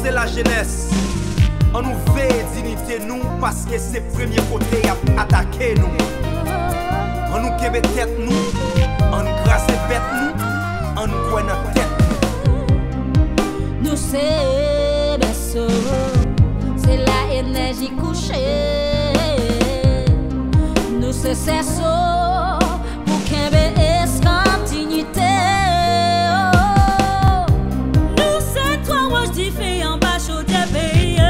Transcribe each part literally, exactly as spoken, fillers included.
Se lajenès. Ann nou veye diyite nou, paske se premye kote y ap atake nou. Ann nou kenbe tèt nou, ann kraze bèt nou, ann kwè nan tèt nou. Nou se bèso, se la enèji kouche. Nou se sèso, pou kenbe eskanp diyite. Nou se twa wòch dife anba chodyè peyi a.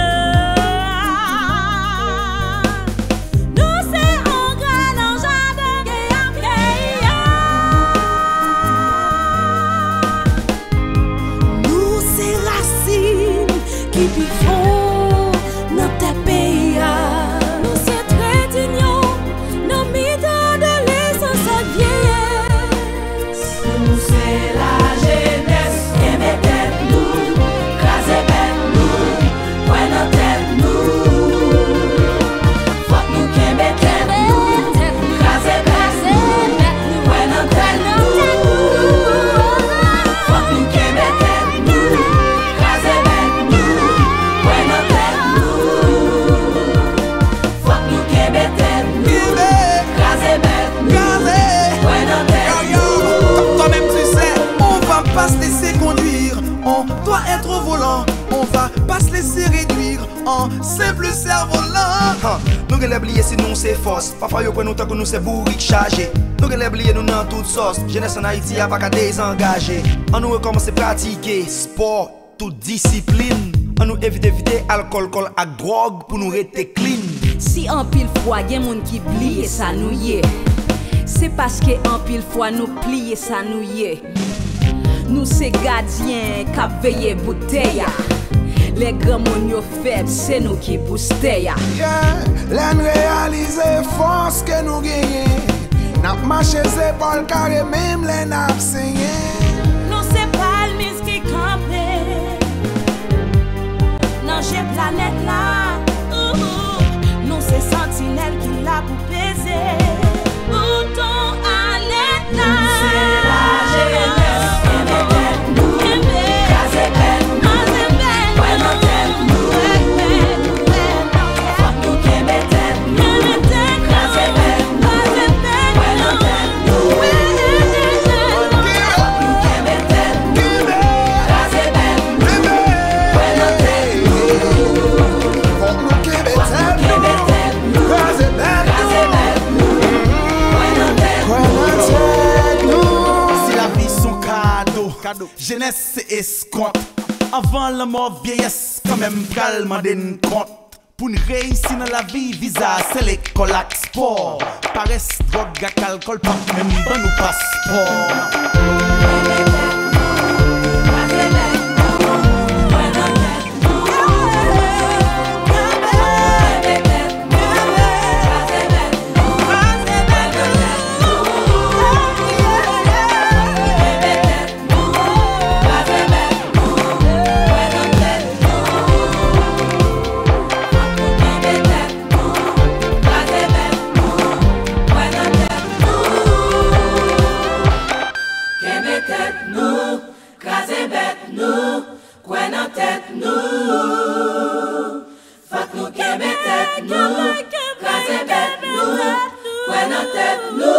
Nou se on grenn nan jaden ke y ap keyi a. Nou se rasin ki pi fon nan tè peyi a. Nou se tret inyon nan mitan adolesans ak vyeyès. Nou se lajenès, kenbe tèt nou, kraze bèt nou, kwè nan tèt nou. Fòk nou kenbe tèt nou, kraze bèt nou, kwè nan tèt nou. Fòk nou kenbe tèt nou, kraze bèt nou, kwè nan tèt nou. Fòk nou kenbe tèt nou, kraze bèt nou, kwè nan tèt nou. Toi-même tu sais, on va pas se laisser conduire, on doit être au volant, on va pas se laisser réduire en simple cerf-volant. Ha, nou genlè bliye si nou se fòs. Pafwa yo pran nou tankou nou se bourik chaje. Nou genlè bliye nou nan tout sòs. Jenès ann Ayiti a pa ka dezangaje. Ann nou rekòmanse pratike spò, tout disiplin. Ann nou evite, evite alkòl, kòl ak dwòg pou nou rete clean. Si anpil fwa gen moun ki bliye sa nou ye, se paske anpil fwa nou pliye sa nou ye. Nou se gadyen k ap veye bout tè a. Lè granmoun yo fèb, se nou ki boustè a. Yeah, lè n reyalize fòs ke nou genyen, n ap mache zepòl kare menm lè n ap senyen. Nou se palmis ki kanpe nan je planèt la. Ouh, nou se santinèl ki la pou peze bouton alèt la. Se lajenès, kenbe tèt nou, kraze bèt nou, kwè nan tèt nou. Fòk nou kenbe tèt nou, kraze bèt nou, kwè nan tèt nou. Fòk nou kenbe tèt nou, kraze bèt nou, kwè nan tèt nou. Fòk nou kenbe tèt nou, kraze bèt nou, kwè nan tèt nou. Si lavi s on kado, jenès se eskont. Anvan lanmò, vyeyès kanmenm pral mande n kont. Pou n reyisi nan lavi, viza se lekòl ak spò. Parès, dwòg ak alkòl p ap menm ban nou paspò. Kenbe tèt nou, kraze bèt nou, kwè nan tèt nou. Fòk nou kenbe tèt nou, kraze bèt nou, kwè nan tèt nou.